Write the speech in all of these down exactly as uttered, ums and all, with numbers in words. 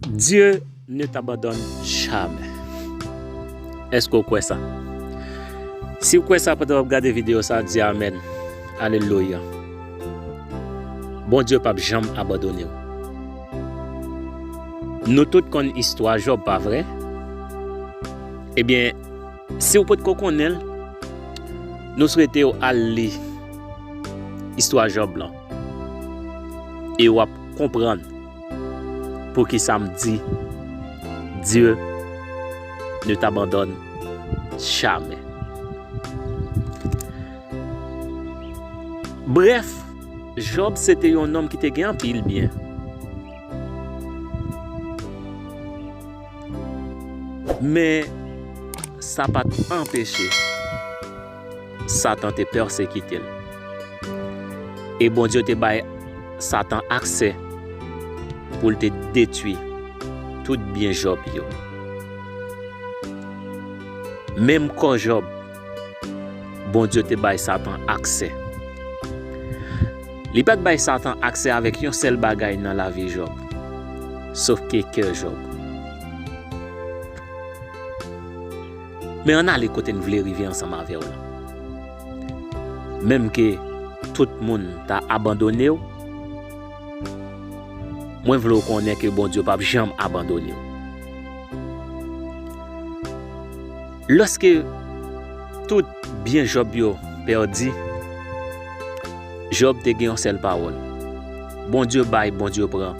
Dieu ne t'abandonne jamais. Èske w kwè sa? Si w kwè sa pandan w ap gade videyo sa, di amèn. Alelouya. Bondye p ap janm abandone w. Nou tout konn istwa Jòb, pa vre? Ebyen, si w potko konnen l, nou swete w al li istwa Jòb lan. E w ap konprann poukisa m di, Dieu ne t'abandonne jamais. Brèf, Jòb se te yon nonm ki te gen anpil byen. Men, sa pa t anpeche Satan te pèsekite l. E Bondye te bay Satan aksè pou l te detwi tout byen Jòb yo. Menm kò Jòb, Bondye te bay Satan aksè. Li pa t bay Satan aksè avèk yon sèl bagay nan lavi Jòb, sòf ke kè Jòb. Men ann ale kote n vle rive ansanm avè w la. Menm ke tout moun ta abandone w, mwen vle w konnen ke Bondye p ap janm abandone w. Lòske tout byen Jòb yo pèdi, Jòb te gen yon sèl pawòl: Bondye bay, Bondye pran,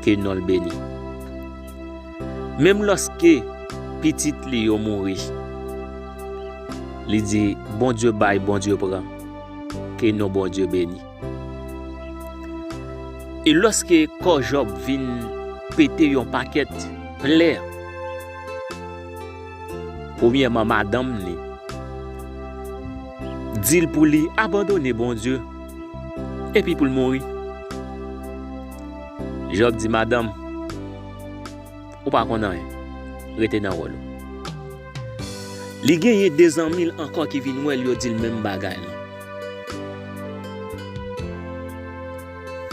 ke non l beni. Menm lòske pitit li yo mouri, li di, Bondye bay, Bondye pran, ke non Bondye beni. E lòske kò Jòb vin pete yon pakèt plè, premyèman madanm li di l pou li abandone Bondye, epi pou l mouri. Jòb di, madanm, ou pa konn anyen. Rete nan wòl ou. Li genyen de zanmi l ankò ki vin wè l, yo di l menm bagay lan.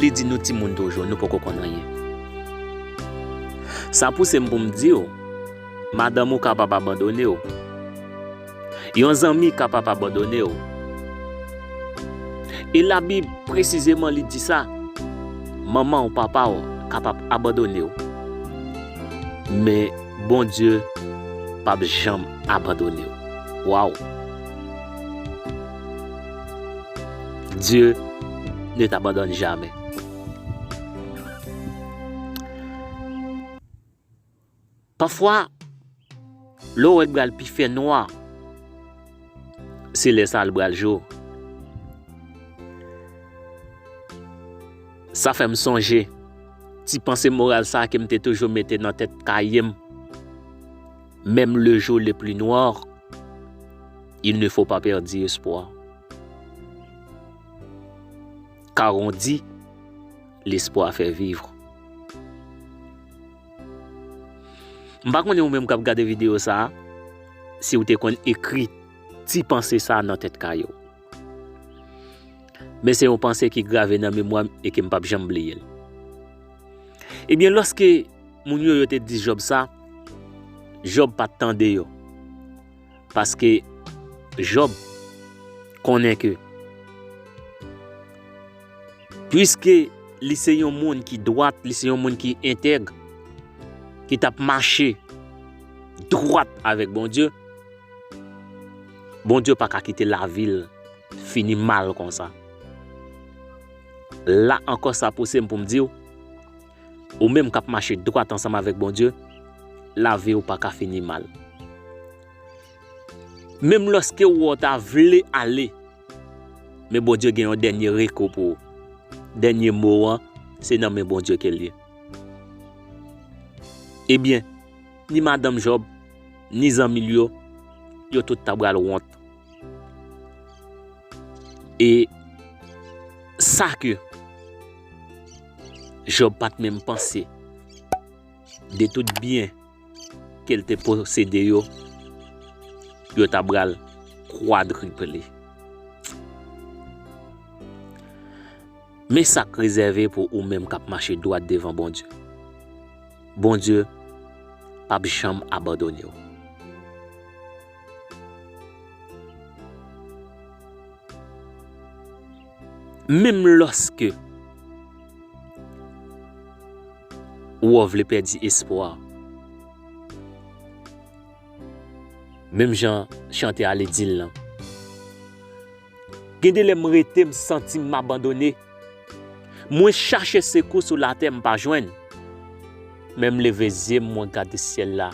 Li di, nou timoun toujou, nou poko konn anyen. Sa pouse m pou m di w, madanm ou kapab abandone w. Yon zanmi kapab abandone w. E Labib presizeman li di sa, manman w, papa w kapab abandone w. Men Bondye p ap janm abandone w. Waw! Dieu ne t'abandonne jamais. Pafwa, lè w wè l pral pi fè nwa, se lè sa l pral jou. Sa fè m sonje ti panse moral sa ke m te toujou mete nan tèt kaye m. Même le jour le plus noir, il ne faut pas perdre espoir. Car on dit, l'espoir fait vivre. M pa konnen ou menm k ap gade videyo sa a, si w te konn ekri ti panse sa a nan tèt kaye w. Men se yon panse ki grave nan memwa m e ke m p ap janm bliye l. Ebyen, lòske moun yo, yo te di Jòb sa, Jòb pa t tande yo. Paske Jòb konnen ke, piske li se yon moun ki dwat, li se yon moun ki entèg, ki t ap mache dwat avèk Bondye, Bondye pa ka kite lavi l fini mal konsa. La ankò, sa pouse m pou m di w, ou menm k ap mache dwat ansanm avèk Bondye, lavi w pa ka fini mal. Menm lòske w wè w ta vle ale, men Bondye gen yon dènye rekou pou ou. Dènye mo an, se nan men Bondye ke l ye. Ebyen, ni madanm Jòb, ni zanmi l yo, yo tout ta pral wont. E sa ke Jòb pa t menm panse, de tout byen ke l te posede yo, yo ta pral kwadriple. Men sa k rezève pou ou menm k ap mache dwat devan Bondye. Bondye p ap janm abandone w. Menm lòske ou vle pèdi espwa, menm jan chante a li di l lan, gen de lè m rete, m santi m abandone. Mwen chache sekou sou latè, m pa jwenn. Men m leve zye m, mwen gade syèl la.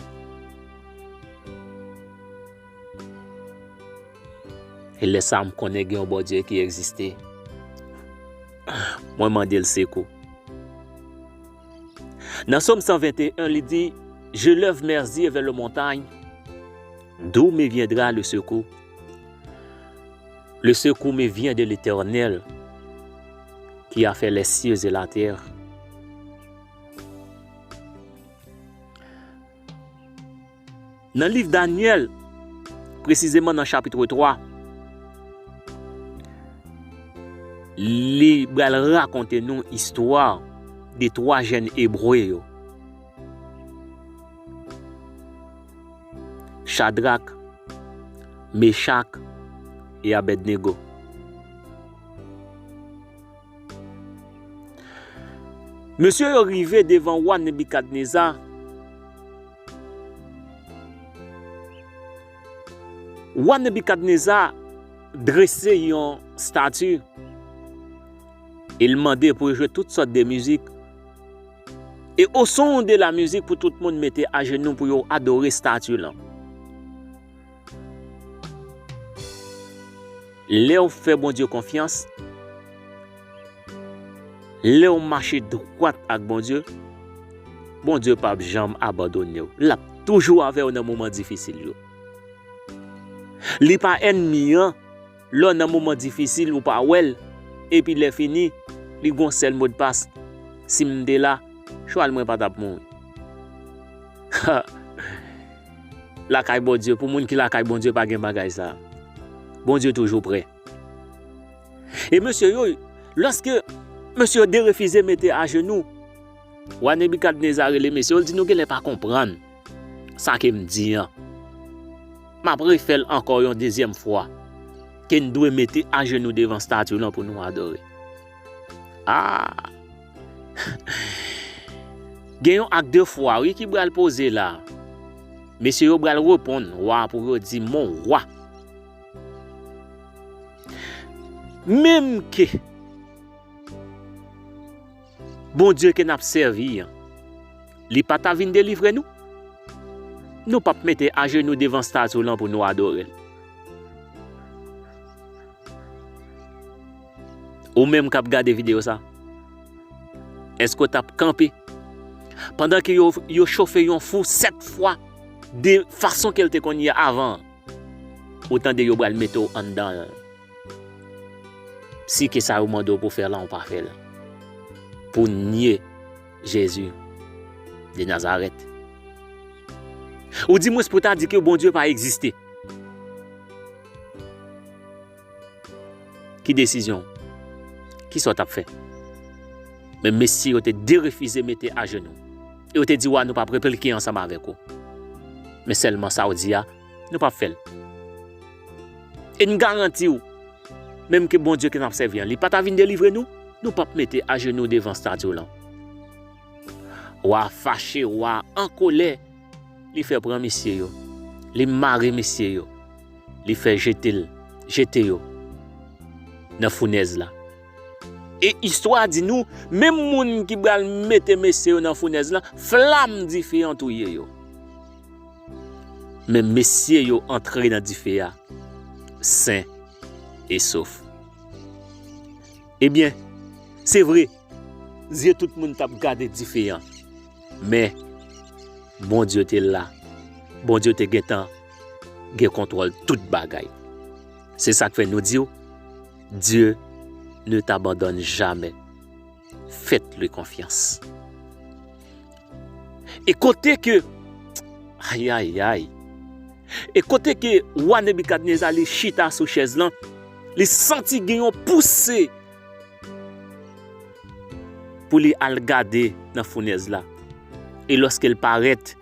E lè sa a, m konnen gen yon Bondye ki egziste. Mwen mande l sekou. Nan Sòm san venteyen, li di, Je lève mes yeux vers les montagnes, d'où me viendra le secours? Le secours me vient de l'Éternel, qui a fait les cieux et la terre. Nan liv Danyèl, presizeman nan chapit twa, li pral rakonte nou istwa de twa jèn Ebre yo, Chadrak, Mechak e Abèdnego. Mesye yo rive devan wa Nebikadneza. Wa Nebikadneza drese yon stati e l mande pou yo jwe tout sòt de mizik. E o son de la mizik pou tout moun mete ajenou pou yo adore stati lan. Lè w fè Bondye konfyans, lè w mache dwat ak Bondye, Bondye p ap janm abandone w. L ap toujou avè w nan moman difisil yo. Li pa ènmi an, lè w nan moman difisil ou pa wè l, epi lè fini, li gon sèl modpas, si m te la, chwal mwen pa t ap mouri. Lakay Bondye, pou moun ki lakay Bondye pa gen bagay sa. Bondye toujou prè. E mesye yo, lòske mesye yo derefize mete ajenou, wa Nebikadneza rele mesye yo, l di nou genlè pa konprann sa ke m di an. M ap refè l ankò yon dezyèm fwa, ke n dwe mete ajenou devan stati lan pou nou adore. Ah! Gen yon ak de fwa, wi, ki pral poze la. Mesye yo pral reponn wa pou yo di, Mon wa. Menm ke Bondye ke n ap sèvi an, li pa ta vin delivre nou, nou p ap mete ajenou devan stati lan pou nou adore l. Ou menm k ap gade videyo sa, èske w t ap kanpe pandan ke yo, yo chofe yon fou sèt fwa de fason ke l te konn ye avan an? Ou tande yo pral mete w anndan l. Si ke sa yo mande w pou fè la, ou pa fè l. Pou w nye Jezi de Nazarèt. Ou di mwens pou w ta di ke Bondye pa egziste. Ki desizyon? Kisa w t ap fè? Men mesye yo te derefize mete ajenou. E yo te di, Wa, nou p ap replike ansanm avèk ou. Men sèlman sa w di a, nou p ap fè l. E n garanti w, menm ke Bondye ke n ap sèvi an, li pa ta vin delivre nou, nou p ap mete ajenou devan estati w lan. Wa a fache, wa a an kolè, li fè pran mesye yo, li mare mesye yo, li fè jete l, jete yo nan founèz la. E istwa a di nou, menm moun ki pral mete mesye yo nan founèz lan, flanm dife an touye yo. Men mesye yo antre nan dife a, sen e sof. Ebyen, se vre, zye tout moun t ap gade dife an. Men, Bondye te la. Bondye te gentan gen kontwòl tout bagay. Se sa k fè nou di w, Dieu ne t'abandonne jamais. Faites-lui confiance. E kote ke, ayayay, e kote ke wa Nebikadneza li chita sou chèz lan, li santi gen yon pouse pou li al gade nan founèz la. E lòske l parèt,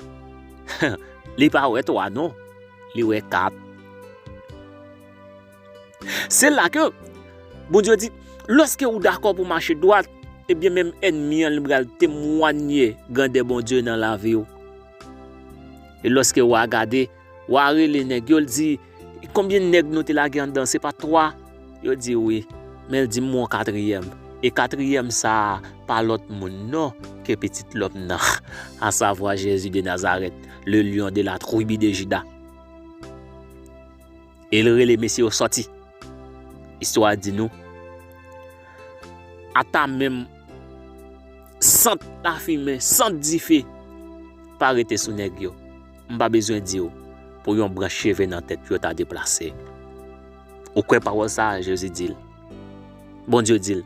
li pa wè twa non, li wè kat. Se la ke Bondye di, lòske ou dakò pou mache dwat, ebyen menm ènmi an li pral temwanye grandè Bondye nan lavi w. E lòske w a gade, w a rele nèg yo, l di, konbyen nèg nou te lage anndan, se pa twa? Yo di wi, men l di m yon katriyèm. E katriyèm sa a pa lòt moun non ke pitit lòm nan, asavwa Jezi de Nazarèt, le lion de la tribu de Juda. E l rele mesye yo sòti. Istwa a di nou, ata menm sant lafimen, sant dife pa rete sou nèg yo. M pa bezwen di w pou yon branch cheve nan tèt yo ta deplase. Ou kwè pawòl sa a? Jezi di l. Bondye di l.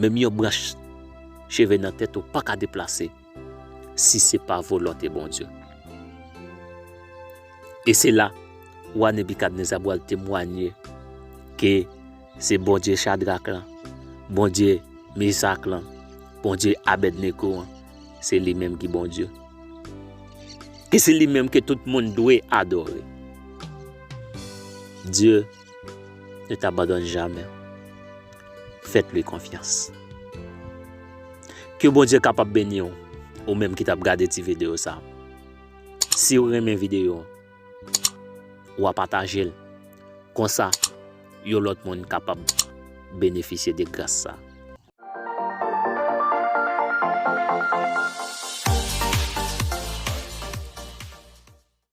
Menm yon branch cheve nan tèt ou pa ka deplase si se pa volonte Bondye. E se la, wa Nebikadneza pral temwanye ke se Bondye Chadrak lan, Bondye Mesak lan, Bondye Abèdnego an, se li menm ki Bondye. Ke se li menm ke tout moun dwe adore. Dieu ne t'abandonne jamais. Faites-lui confiance. Ke Bondye kapab beni w, ou menm ki t ap gade ti videyo sa. Si w renmen videyo, w a pataje l. Konsa, yon lòt moun kapab benefisye de gras sa.